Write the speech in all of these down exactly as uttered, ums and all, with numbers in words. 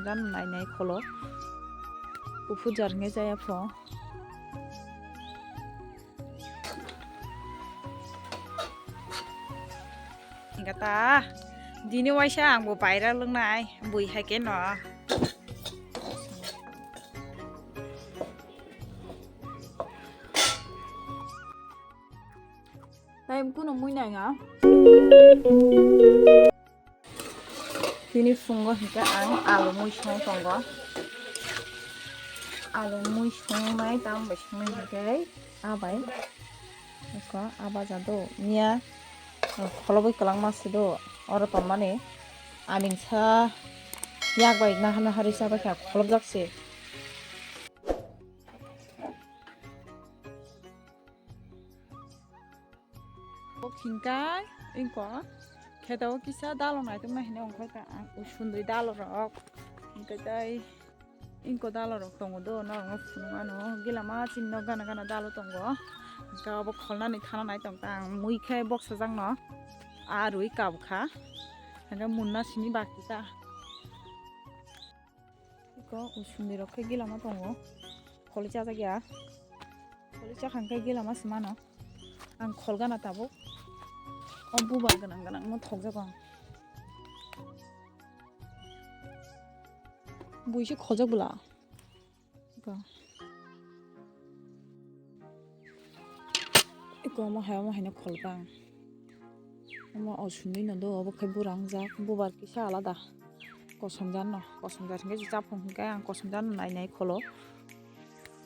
Gan nai nai kholo. Kuphur jar hwnkhe chaya pho. Hingkha ta, dini waisa ang bo paira lwngnai, bui hai khe no. Tai kuno mui nai nga. Tini phungo hingke ang alu mui song tongo. Alu mui songnai tam bai songnai hingke abai. Eko abaja do miya kholoboi kwlangma se do oro tongmani. Aming sa yak bai naha naha risa bai kha kholobjak se. Bo khingkai, ingko, kheto kisa dalo naitok nai hino ongkhoi ka ang usundui dalo rok. Hingkai tai ingko dalo rok tongo do, norok no phunuk ano, gila ma chini no gana gana dalo tongo. Hingka obo kholnani thana nai tong ta ang mui khe boksa jak no, a rwi kab kha. Hingke munna sini baki ta. Iko usundui rok khe gila ma tongo. Kholi chajak ya. Kholi chakhang khe gila ma se mano. Ang khol gana tabuk. O bubar gwnang gwnang no thokjago ang. Buisi kholjak bwla. Iko. Iko omo hai, omo haino khol kha ang. Omo o sundui no do, obo khe bura wngjak, bubar kisa alada. Kosom jar no, kosom jar hwnkhe se chapung hwnkhe ang kosom jar no nai nai kholo.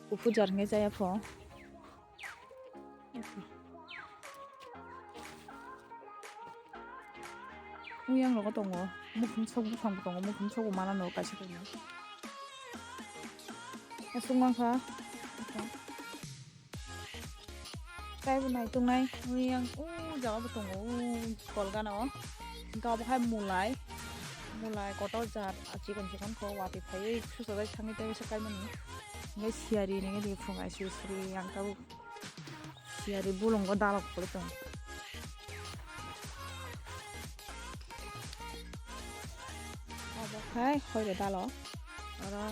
Kuphur jar hwnkhe chaya pho. Mui yang rogo tongo, mukhung sok buphang bo tongo, mukhung sok bo mana no kaisa tongo. Aswk mankha. Tei bo naitok nai, mui yang o jaga bo tongo, o kol gana o. Hingke obo hai mulai, mulai kotor jar, a chikon chikon khe watwi phaiwi suchajak thangwi tei kaisa kaimani. Hingke siyari nini ri phungai siri siri yang tabuk. Siyari bolongo dalok pori tongo. Obo khai hoiro dalo. Oro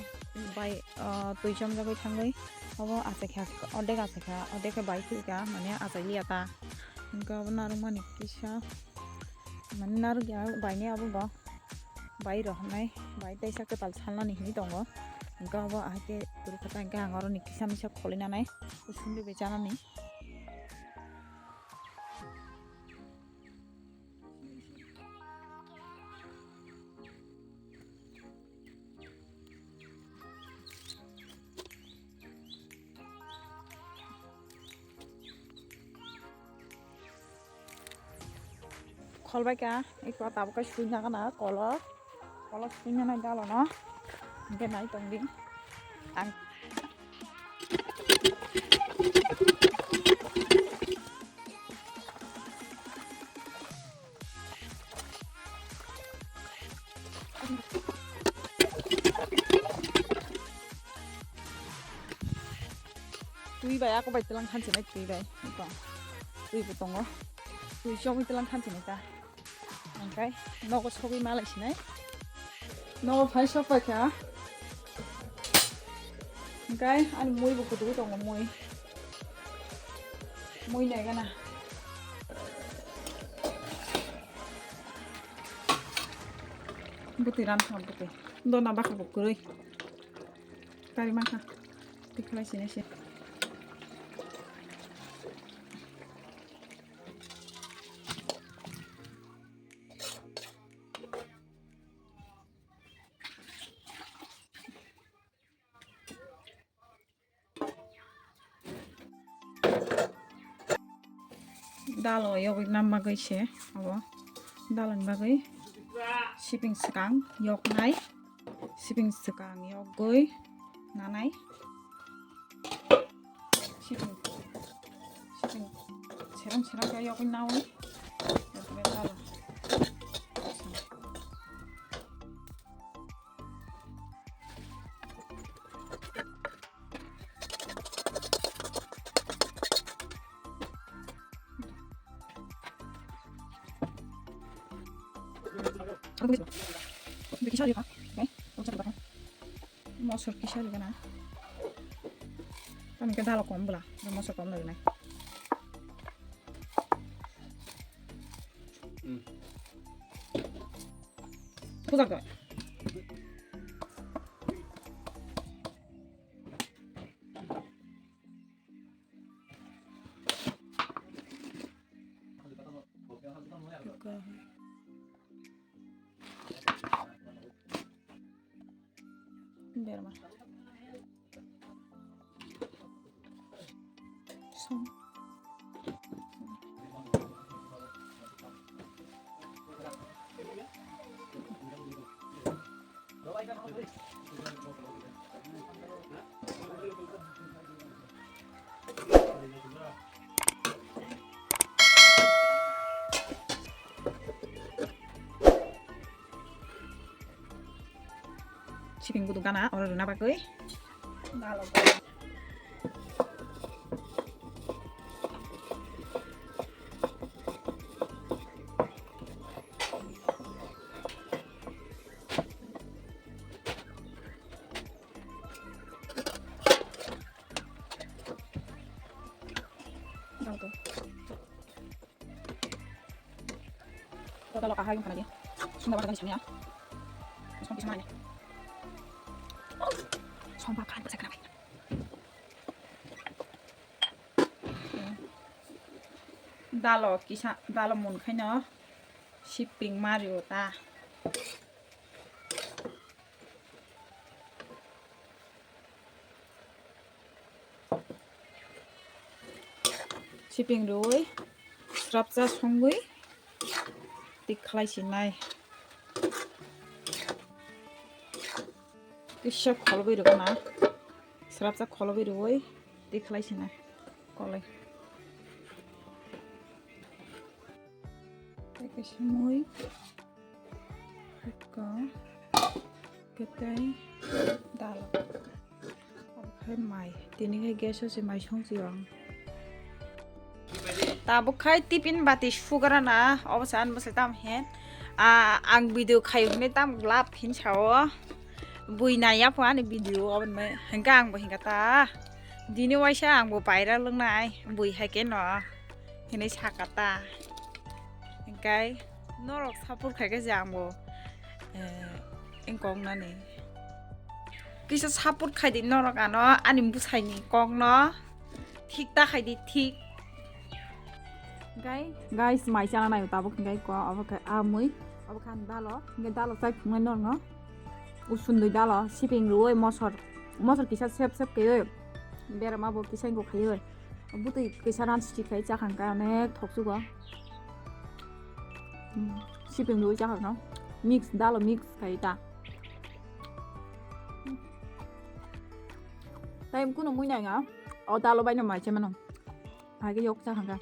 bai, ah, twi chomjagwi thangwi obo achaikha, ordek achaikha, ordek khe bai thwikha, mane achai liya ta. Hingke obo narwkmani kisa, mane narwk ya bainai obo bo. Bai rw hwnwi bai teisa kwtal salnani hinwi tongo. Hwnkhe obo ahai khe kwrwi kha ta, hwnkhe ang oroni kisa misa kholi nanai usundui bai chanani. Kholbai ka, iko tabuk kai sui nagana kolo, kolo sui nanai dalo no, hingke nai tong di. Ang Twi bai ako bai tlang khan chinai twi bai. Iko. Twi bo tongo. Twi chomwi tlang khan chinai ta. Hingkai nogo sogwi malai sinai. Nogo phai sok pai kha. Hingkai ani mui bo kutugo tongo mui. Mui nai gana. Bwtwi ran kha bwtwi. Dona bakha bo kwrwi. Kari mankha. Tikhlai sini se. Dalo yogwi nam bagwi se abo. Dalani bagwi siping swkang yoknai, siping swkang yogwi nanai, siping, siping seram seram khe yogwi naui. Mosor kisa rwgana. Tamo khe dalo kom bwla, mosor kom rwgnai. Puja koi. Berma. Som. Siping gudu gana oro rwna bagwi. Kota lo kahai kana dia. Sunda wata kani samia. Song kismane. Song ba kan basa kana bai. Dalo kisa, dalo mun khaino siping mario ta. Siping rwui srapsa songwi tik khlai sinai. Kisa kholobwi rwgana. Srapsa kholobwi rwui tik khlai sinai. Kolai. Tei kaisa mui, eko, khe tei dal. Obo khai mai. Tini khai gas o se mai song si ang. Tabuk khai tiffin bati sugra na, obo se ani bwsai tam he. Ah, ang video khai hwnwi tam glap hin sao. Bui nai ya pho ani video, obo ni hwnka ang bo hinka ta. Dini waisa ang bo paira lwngnai, bui hai khe no. Hinwi saka ta. Hingkai norok support khai khe je ang bo, eh, wngkok nani. Kisa support khai di norok ano ani bwsai ni kok no. Thik ta khai di thik. Hingkai guys, mai chana nai tabuk hingkai ko abo khe amui, abo khan dalo, hingkai dalo chai phungnai norok no. Usundui dalo, siping rwui mosor, mosor kisa sep sep kaiwi, berama bo kisa wngkha kaiwi. Bwtwi kisa ran siti khai chakhang kha onek thoksugo. Hmm, siping rwui chakhang kha. Mix, dalo mix khai ta. Time kuno mui nai nga, o dalo bai no mai chai mano. Hai khe yok chakhang kha.